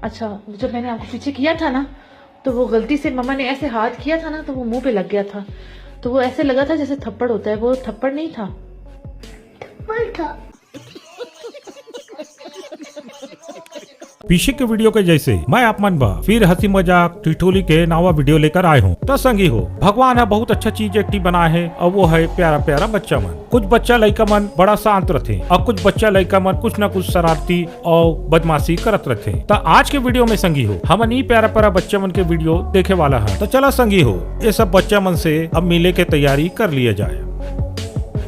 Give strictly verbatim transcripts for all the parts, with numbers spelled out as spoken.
अच्छा, जब मैंने आपको पीछे किया था ना, तो वो गलती से मम्मा ने ऐसे हाथ किया था ना, तो वो मुंह पे लग गया था। तो वो ऐसे लगा था जैसे थप्पड़ होता है, वो थप्पड़ नहीं था। थप्पड़ था। पीछे के वीडियो के जैसे मैं आप मन बर फिर हंसी मजाक ठिठोली के नवा वीडियो लेकर आए हूँ। त संगी हो, भगवान ह बहुत अच्छा चीज एक ठी बनाए हे, और वो है प्यारा प्यारा बच्चा मन। कुछ बच्चा लइका मन बड़ा शांत रथे, और कुछ बच्चा लइका मन कुछ ना कुछ शरारती और बदमाशी करत रथे। त आज के वीडियो में संगी हो, हमन ई प्यारा प्यारा बच्चा मन के वीडियो देखे वाला है। त चला संगी हो, ये सब बच्चा मन से अब मिले के तैयारी कर लिया जाए।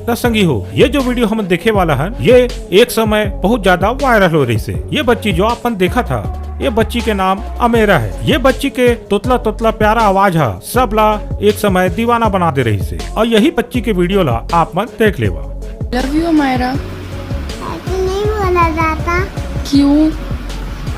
त संगी हो, ये जो वीडियो हमन देखे वाला हन, ये एक समय बहुत ज्यादा वायरल हो रहिसे। ये बच्ची जो आप मन देखत हा, ये बच्ची के नाम अमेरा है। ये बच्ची के तोतला तोतला प्यारा आवाज हा, सब ला एक समय दीवाना बना दे रहिसे। और यही बच्ची के वीडियो ला आप मन देख लेवा। लव यू अमेरा। ऐसे नहीं बोला जाता। क्यों?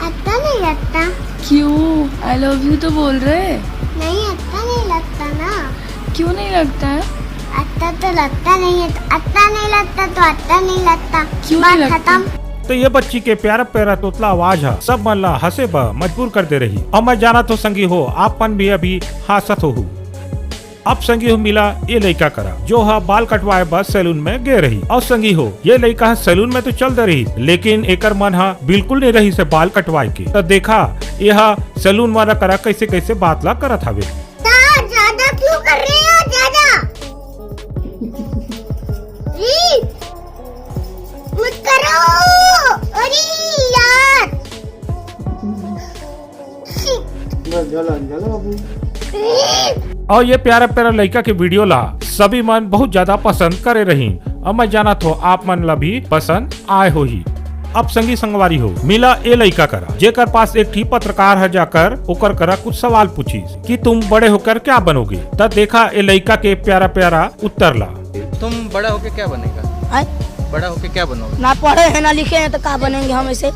अच्छा नहीं लगता। क्यों? आई लव यू तो बोल रहे। नहीं, अच्छा नहीं लगता ना। क्यों नहीं लगता है? अच्छा तो लगता नहीं है, तो अच्छा नहीं लगता तो अच्छा नहीं लगता। क्यों नहीं बात लगता? खत्म। तो ये बच्ची के प्यारा प्यारा तोतला आवाज हा सब मन ला हंसे बर मजबूर कर दे रही। और मैं जानत हो संगी हो, आप मन भी अभी हंसत होहू। अब संगी हो मिला ये लइका करा, जो हा बाल कटवाए बर सैलून में गे रही। और संगी हो, ये लइका हा सैलून में तो चल दे रही, लेकिन एकर मन हा बिल्कुल नहीं रहिसे बाल कटवाए के। तो देखा, ये हा सैलून वाला करा कैसे कैसे बात ला करत हवे। ज्यादा क्यों कर रहे हो ज्यादा? जी, मत करो। अरे यार। और ये प्यारा प्यारा लइका के वीडियो ला सभी मन बहुत ज्यादा पसंद करे रहीन। अब मैं जानत हो आप मन ला भी पसंद आए होही। अब संगी संगवारी हो, मिला ए लइका करा, जेकर पास एक ठी पत्रकार ह जाकर ओकर करा कुछ सवाल पूछिस कि तुम बड़े होकर क्या बनोगे। त देखा ए लइका के प्यारा प्यारा उत्तर ला। तुम बड़ा होके क्या बनेगा? आय? बड़ा होके क्या बनोगे? ना पढ़े हैं ना लिखे हैं तो क्या बनेंगे हम ऐसे?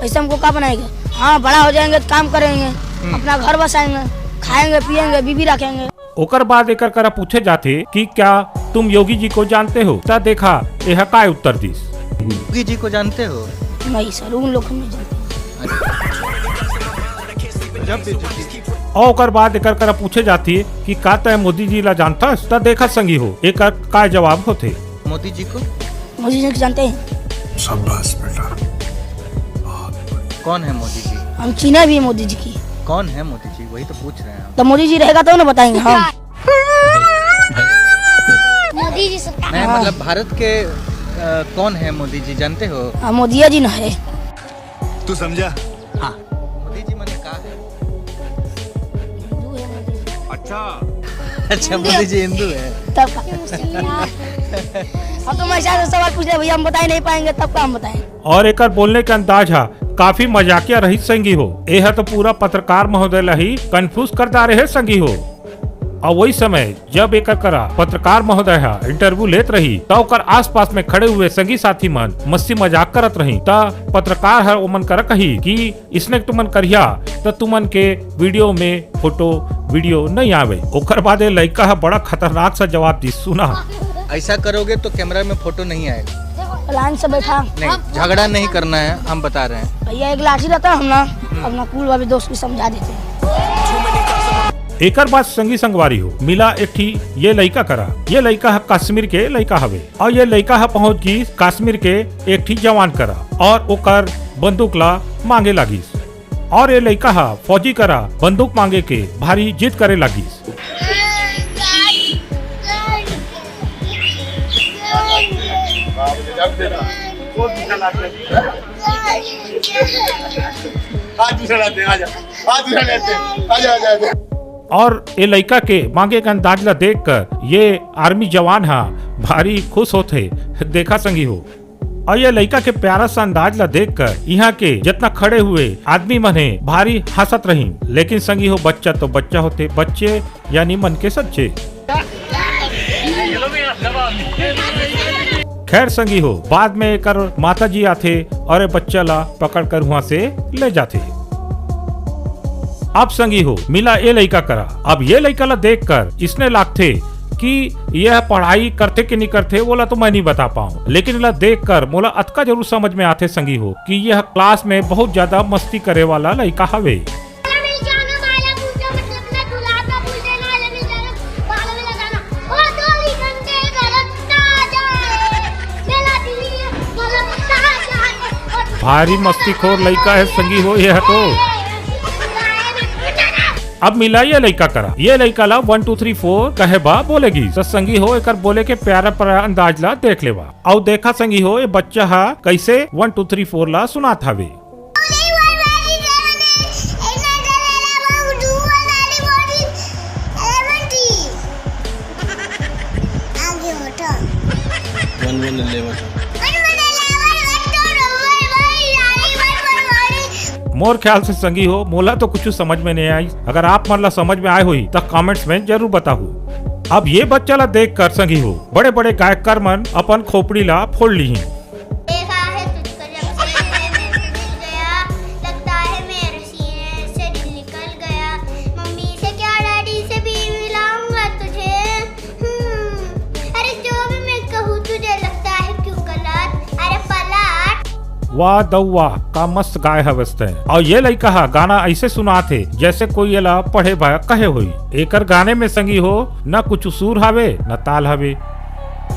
ऐसे हमको क्या बनाएंगे? हाँ, बड़ा हो जाएंगे तो काम करेंगे, अपना घर बसाएंगे, खाएंगे पिएंगे, बीबी रखेंगे। ओकर बाद एकर करा पूछे जाथे कि क्या तुम योगी जी को जानते हो? त देखा एह काय उत्तर दिस। योगी जी को जानते हो? नहीं सर, उन लोग को नहीं जानते। जब भी और ओकर बाद एकर करा पूछे जाथे कि का तय मोदी जी ला जानथस? त देखा संगी हो एकर काय जवाब होथे। मोदी जी को? मोदी जी को जानते हैं। शाबाश बेटा, बहुत बढ़िया। कौन है मोदी जी? हम चीना भी है मोदी जी की। कौन है मोदी जी, वही तो पूछ रहे हैं हम। तो मोदी जी रहेगा तो ना बताएंगे हम। मोदी जी से नहीं, हाँ। मतलब भारत के, अ, कौन है मोदी जी, जानते हो? हाँ, मोदिया जी ना है। तू समझा? हाँ। मोदी जी माने का है? अच्छा। अच्छा, मोदी जी हिंदू है। तब का? अब तुम ऐसा सवाल पूछ रहे भैया, हम बता ही नहीं पाएंगे, तब का हम बताएं? और एकर बोलने के अंदाज हा काफी मजाकिया रहिस संगी हो। एह तो पूरा पत्रकार महोदय ला ही confuse कर डारे हे संगी हो। और वही समय जब एकर करा पत्रकार महोदय हा interview लेत रही, त ओकर आसपास में खड़े हुए संगी साथी मन मस्ती मजाक करत रही। त पत्रकार हर ओमन करा कही कि इसने तुमन करिया, त तुमन के वीडियो में फोटो वीडियो नहीं आवे। ओकर बाद ए लइका हा बड़ा खतरनाक सा जवाब दिस, सुना। ऐसा करोगे तो कैमरा में फोटो नहीं आएगा। लाइन से बैठा। नहीं, झगड़ा नहीं करना है, हम बता रहे हैं। भैया एक लाठी रहता हम ना, अपना कुल वाले दोस्त को समझा देते हैं। एकर बाद संगी संगवारी हो, मिला एक ठी ये लइका करा। ये लइका ह कश्मीर के लइका हवे और ये लइका ह पहुंच गिस कश्मीर के एक ठी जवान करा और ओकर बंदूक ला मांगे लागिस और ये लइका ह फौजी करा बंदूक मांगे के भारी जिद करे लागिस। आज दूसरा लाते हैं, आजा। आज दूसरा लेते हैं। आजा, आजा, आजा। और ये लइका के मांगे के अंदाज ला देखकर ये आर्मी जवान हा भारी खुश होथे। देखा संगी हो, और ये लइका के प्यारा सा अंदाज ला देखकर यहाँ के जितना खड़े हुए आदमी मन हे भारी हंसत रही। लेकिन संगी हो, बच्चा तो बच्चा होथे, बच्चे यानी मन के सच्चे। खैर संगी हो, बाद में एकर माता जी आथे और ये बच्चा ला पकड़ कर वहां से ले जाथे। अब संगी हो, मिला ये लइका करा। अब ये लइका ला देखकर इसने लागथे कि यह पढ़ाई करथे कि नहीं करथे, वोला तो मैं नहीं बता पाऊँ, लेकिन एला देख कर मोला अतका जरूर समझ में आथे संगी हो कि यह क्लास में बहुत ज्यादा मस्ती करे वाला लइका हवे। भारी मस्तीखोर लइका है संगी हो ये तो। अब मिला ये लइका करा, ये लइका ला वन टू थ्री फोर कहे बा बोलेगी। त संगी हो एकर बोले के प्यारा प्यारा अंदाज ला देख लेवा। अउ देखा संगी हो ये बच्चा हा कैसे वन टू थ्री फोर ला सुनात हवे। One one eleven। मोर ख्याल से संगी हो मोला तो कुछ समझ में नहीं आई। अगर आप मन ला समझ में आए होही त कमेंट्स में जरूर बताहू। अब ये बच्चा ला देख कर संगी हो बड़े बड़े गायककार मन अपन खोपड़ी ला फोड़ ली। देखा है तुझको जब से मैं मिल गया, लगता है मेरे सीने से दिल निकल गया। मम्मी से क्या डैडी से भी मिलाऊंगा तुझे। हम्म, अरे जो भी मैं कहूँ तुझे लगता है क्यों गलत? अरे पलट। वाह दउआ, का मस्त गाय हवस तैं। अउ ये लइका हा गाना ऐसे सुनात हे जैसे कोई एला पढ़े बर कहे होही। एकर गाने में संगी हो न कुछ सुर हावे न ताल हावे।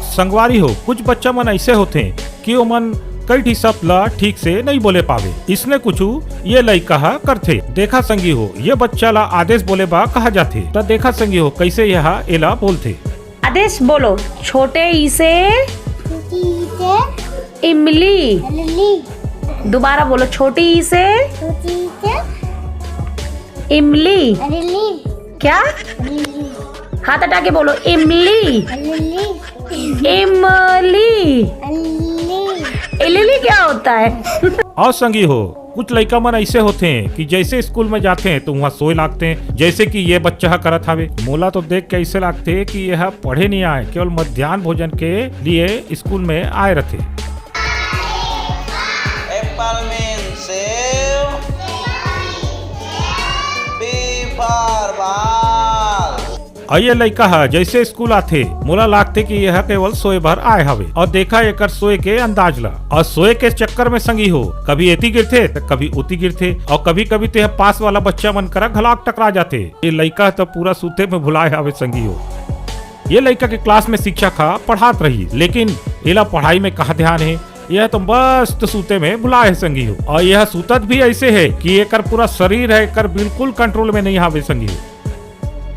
संगवारी हो, कुछ बच्चा मन ऐसे होथे कि ओमन कई ठी शब्द ला ठीक से नहीं बोले पावे। इसने कुछ ये लइका हा करथे। देखा संगी हो, ये बच्चा ला आदेश बोले बा कहा जाथे। त देखा संगी हो, कैसे यह एला बोलथे। आदेश बोलो। छोटे ई से छोटी से इमली। लिली, दोबारा बोलो। छोटी ई से छोटी से इमली। लिली, क्या? लिली, हाथ हटा के बोलो। इमली। लिली, इमली। लिली। इमली क्या होता है? अउ संगी हो, कुछ लइका मन ऐसे होथे कि जैसे स्कूल में जाथे तो वहाँ सोए लागथे, जैसे कि ये बच्चा हा करत हावे। मोला तो देख के ऐसे लागथे कि यह पढ़े नहीं आए, केवल मध्यान्ह भोजन के लिए स्कूल में आए रथे। एप्पल मीन सेव। B for ball. अउ ये लइका हा जैसे स्कूल आथे, मोला लागथे कि यह केवल सोए बर आए हवे। अउ देखा एकर सोए के अंदाज ला। अउ सोए के चक्कर में संगी हो, कभी एती गिरथे त कभी ओती गिरथे। अउ कभी कभी तो यह पास वाला बच्चा मन करा घलाक टकरा जाथे। ये लइका तो पूरा सूते में भुलाए हवे संगी हो। ये लइका के क्लास में शिक्षक हा पढ़ात रही, लेकिन एला पढ़ाई में कहाँ ध्यान हे। यह तो मस्त सूते में भुलाए हे संगी हो। अउ यह सूतत भी ऐसे हे कि एकर पूरा शरीर हे, एकर बिल्कुल कंट्रोल में नहीं हावे संगी हो।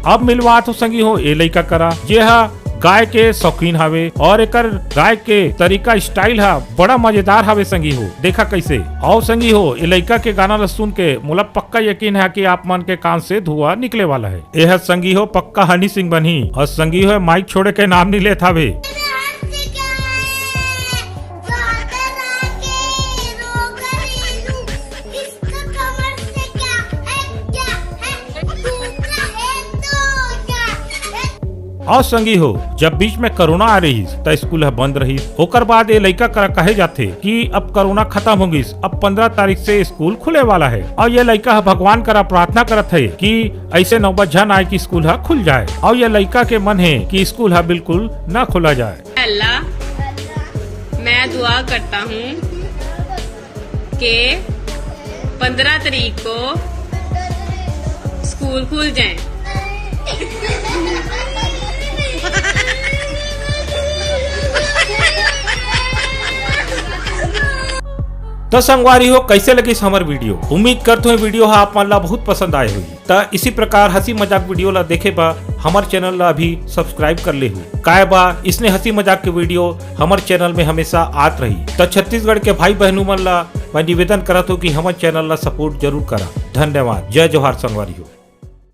अब मिलवात हो संगी हो ए लइका करा, जे हा गाय के शौकीन हावे अउ एकर गाय के तरीका, स्टाइल हा बड़ा मजेदार हावे संगी हो। देखा कैसे। अउ संगी हो, ए लइका के गाना ला सुन के मोला पक्का यकीन हे कि आप मन के कान से धुआं निकले वाला हे। ए हा संगी हो पक्का हनी सिंह बनही। अउ संगी हो, माइक छोड़े के नाम नहीं लेत हावे। अउ संगी हो, जब बीच में कोरोना आ रहिस, त स्कूल ह बंद रहिस। ओकर बाद ए लइका करा कहे जाथे कि अब कोरोना खत्म हो गिस, अब पंद्रह तारीख से स्कूल खुले वाला हे। अउ ये लइका ह भगवान करा प्रार्थना करत हे कि ऐसे नौबत झन आए कि स्कूल ह खुल जाए। अउ ये लइका के मन हे कि स्कूल ह बिल्कुल न खोला जाए। अल्लाह, मैं दुआ करता हूँ कि पंद्रह तारीख को स्कूल खुल जाएं। तो संगवारी हो, कैसे लगिस हमर वीडियो? उम्मीद करथों ये वीडियो हा आप मन ला बहुत पसंद आए होही। त इसी प्रकार हंसी मजाक वीडियो ला देखे बर हमर चैनल ला अभी सब्सक्राइब कर लेहू। काय बा, इसने हंसी मजाक के वीडियो हमर चैनल में हमेशा आत रही। त छत्तीसगढ़ के भाई बहनू मन ला मैं निवेदन करत हूँ कि हमर चैनल ला सपोर्ट जरूर करा। धन्यवाद। जय जोहार संगवारी हो।